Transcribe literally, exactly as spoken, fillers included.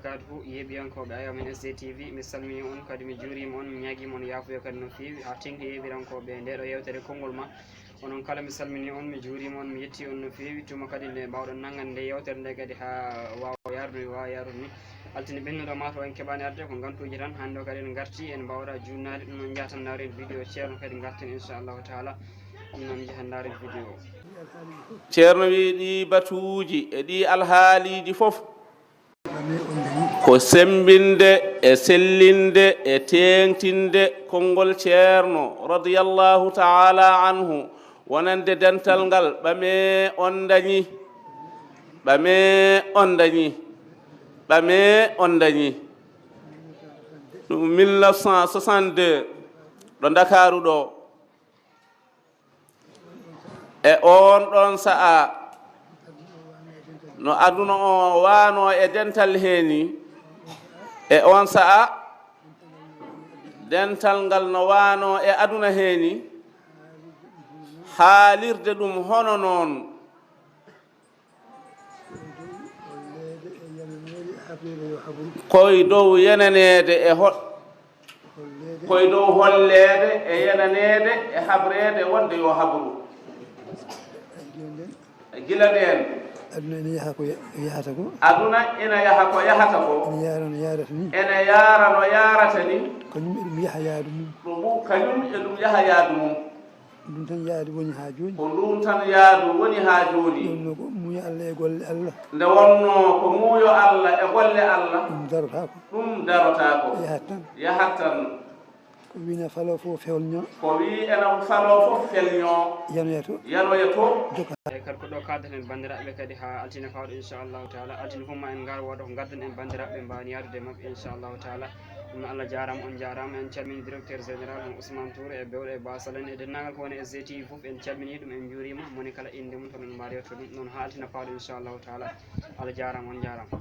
Kadi fof yeeɓiyankooɓe ayo men S D T V, mi salmini on, kadi mi juuriima on, mi ñaagiima on yaafuya kadi no feewi, haa teeŋti yeeɓirankooɓe nde ɗo yeewtere konngol ma. Onon kala mi salmini on, mi juuriima on, mi yetti on no feewi. Tuma kadi nde mbaawɗon nanngande nde yeewtere nde kadi haa waawa yaarude, waawa yaarude ni. Altine ɓennuɗo ma to en keɓaani arde ko ngantuuji tan. Hannde o kadi en ngarti, en mbaawɗa juunnaade ɗum, en njahtan ndaaren vidéo Ceerno kadi ngarten inchallahu taala. Ɗum noon njehen ndaaren vidéo. Ceerno wi ɗi batuuji e ɗi alhaaliiji fof ko semmbinde e sellinde e teeŋtinde konngol Ceerno radiyallahu taala anhu, wonande dental ngal ɓame on dañi, ɓame on dañi, ɓame on dañi. Ɗum mille neuf cent soixante-deux ɗo Ndakaaru ɗo. E oon ɗoon sa'a, no aduna o waano e dental heeni, e oon sa'a, dental ngal no waano e aduna heeni, haalirde ɗum hono noon. Koy dow yenaneede e ho-, koy dow holleede e yenaneede e habreede wonde yo habru. Gila ndeen. Aduna ina yaha ko ya-, yahata ko. Aduna ina yaha ko yahata ko. Ina yaara no yaarata ni. Ene yaara no yaarata ni. Kañum eɗum yaha yaadu mum. Ɗum, kañum eɗum yaha yaadu mum. Ɗum tan yaadu woni haa jooni. Ko ɗum tan yaadu woni haa jooni. Nde wonnoo ko muuyo Allah e golle Allah. Nde wonnoo ko muuyo Allah e golle Allah. Ɗum darotaako. Ɗum darotaako. Yahat tan. Yahat tan. Ko wina faloo fof felñoo. Ko wi ena faloo fof felñoo. Yanoya to. Yanoya to. Joka. Eyi, kadi ko ɗo kaaddaten banndiraaɓe kadi haa altine fawɗo, inchallahu taala. Altine fof ma en ngar wooda ko ngaddan en banndiraaɓe, en mbaawi yaadude e maɓɓe, inchallahu taala. Ɗum noon, Allah jaaraama, on njaaraama. En calmini directeur général, on Ousmane Touré, e Bewɗo e Basalan, e denndaangal ko woni S D T V fof, en calmini ɗum, en njuuriima. Moni kala innde mum, to men mbaari yetto ɗum. Noon, haa altine fawɗo, inchallahu taala. Allah jaaraama, on njaaraama.